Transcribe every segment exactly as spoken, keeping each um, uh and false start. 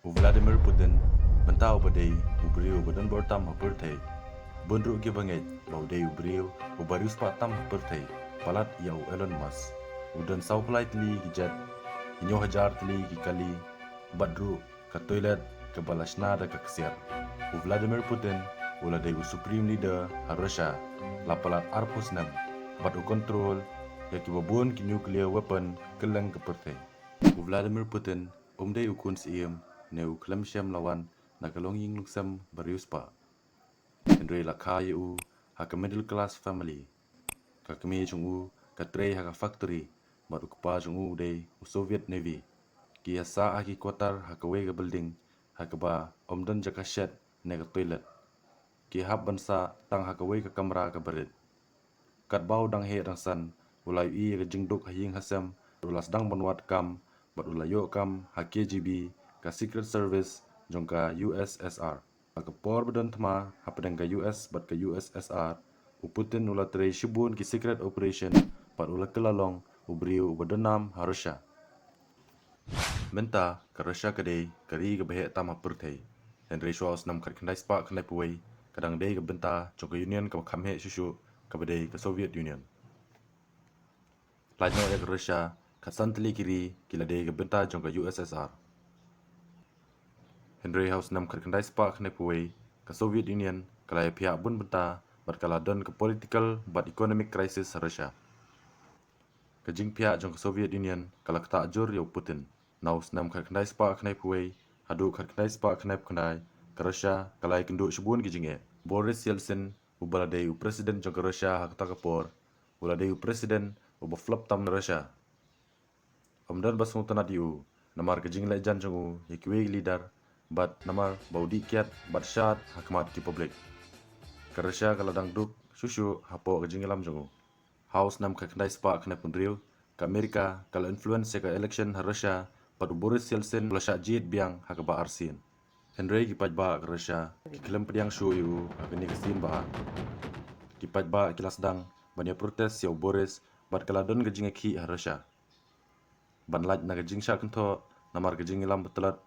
U Vladimir Putin, mynta uba dei u briew uba don bor tam ha pyrthei, bun ruh kiba ngeit ba u dei u briew uba riewspah tam ha pyrthei, palat ïa u Elon Musk, u don saw phew lai tylli ki jet, hynñiew hajar tylli ki kali, bad ruh ka toilet kaba la shna da ka ksiar. U Vladimir Putin u la dei u supreme leader ha Russia la palat arphew snem, bad u control ïa kiba bun ki nuclear weapon kylleng ka pyrthei. U Vladimir Putin um dei u khun syiem ne u khlem shem la wan na ka longïing longsem ba riewspah. Hynrei la kha ïa u ha ka middle class family. Ka kmie jong u ka trei ha ka factory, bad u kpa jong u u dei u Soviet Navy. Ki ïa sah ha ki quarter ha kawei ka building ha kaba ym don jaka shet ne ka toilet. Ki hap ban sah tang ha kawei ka kamra kaba rit. Katba u dang heh dang san, u la ïohi ïa ka jingduk ha ïing ha sem, u la sdang ban wad kam, bad u la ïoh kam ha K G B, ka Secret Service jong ka U S S R. Ha ka por ba don thma hapdeng ka U S bad ka U S S R, u Putin u la trei shibun ki secret operation, bad u la kylla long u briew uba don nam ha Russia. Mynta ka Russia ka dei ka ri kaba heh tam ha pyrthei. Hynrei shuwa u snem khatkhyndai spah khyndaiphew wei, ka dang dei ka bynta jong ka Union kaba kham heh shuh shuh, kaba dei ka Soviet Union. Lait noh ïa ka Russia, khatsan tylli ki ri ki la dei ka bynta jong ka U S S R. Hynrei ha u snem khatkhyndai spah khyndaiphew wei, ka Soviet Union ka la ïaphiah bun bynta, bad ka la don ka political bad economic crisis ha Russia. Ka jingphiah jong ka Soviet Union ka la ktah jur ïa u Putin. Na u snem khatkhyndai spah khyndaiphew wei haduh khatkhyndai spah khyndaiphew khyndai, ka Russia ka la ïakynduh shibun ki jingeh. Boris Yeltsin, uba la dei u president jong ka Russia ha kata ka por, u la dei u president uba flop tam na Russia. Ym don ba sngewtynnad ïa u namar ka jingleh jan jong u ïa kiwei ki leader, bad namar ba u dih kiad bad shad ha khmat ki public. Ka Russia ka la dang duk shuh shuh hapoh ka jingïalam jong u. Ha u snem khatkhyndai spah khyndaiphew hynriew, ka America ka la influence ïa ka election ha Russia, bad u Boris Yeltsin u la shah jied biang ha kaba arsien. Hynrei ki paidbah ka Russia ki khlem pdiang shuh ïa u ha kane ka sien ba ar. Ki paidbah ki la sdang ban ïa protest ïa u Boris, bad ka la don ka jingïakhih ha Russia. Ban lait na ka jingshah kynthoh namar ka jingïalam ba tlot,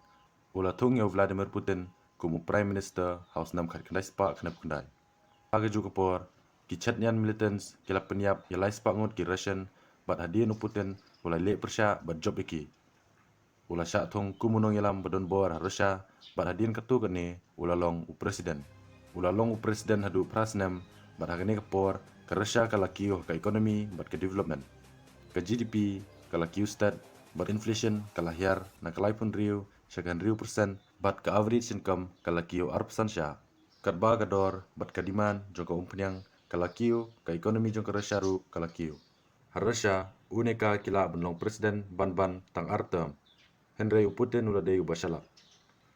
u la thung ïa u Vladimir Putin kum u Prime Minister ha u snem khatkhyndai spah khyndaiphew khyndai. Ha kajuh ka por, ki chet nian militants ki la pynïap ïa lai spah ngut ki Russian, bad hadien u Putin u la leh pyrshah bad jop ïa ki. U la shah thung kum u nongïalam ba don bor ha Russia, bad hadien katto katne u la long u president. U la long u president haduh phra snem, bad ha kane ka por ka Russia ka la kiew ha ka economy bad ka development. Ka G D P ka la kiew stet, bad inflation ka la hiar na ka laiphew hynriew sha ka hynriew percent, bad ka average income ka la kiew ar percent sha. Katba ka dor bad ka demand jong ka umphniang ka la kiew, ka economy jong ka Russia ruh ka la kiew. Ha Russia, une ka ki lah ban long president ban ban tang ar term. Hynrei u Putin u la dei uba shalak.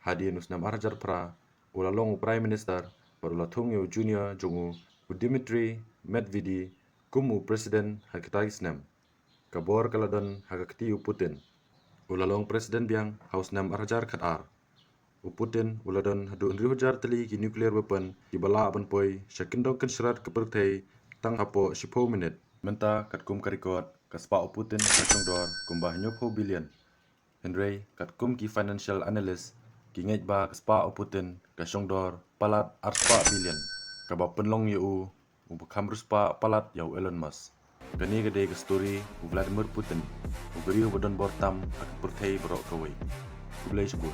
Hadien u snem ar hajar phra, u la long u Prime Minister, bad u la thung ïa u junior jong u, u Dmitry Medvedev, kum u president ha kita ki snem. Ka bor ka la don ha ka kti u Putin. U la long president biang ha u snem ar hajar khatar. U Putin u la don haduh hynriew hajar tylli ki nuclear weapon kiba lah ban poi sha kyndong kynshrad ka pyrthei tang hapoh shiphew minit. Mynta katkum ka record, ka spah u Putin ka shongdor kumba hynñiewphew billion. Hynrei katkum ki financial analyst, ki ngeit ba ka spah u Putin ka shongdor palat ar spah billion, kaba pynlong ïa u uba kham riewspah palat ïa u Elon Musk. Kane ka dei ka story u Vladimir Putin, u briew ba don bor tam ha ka pyrthei baroh kawei. Khublei shibun.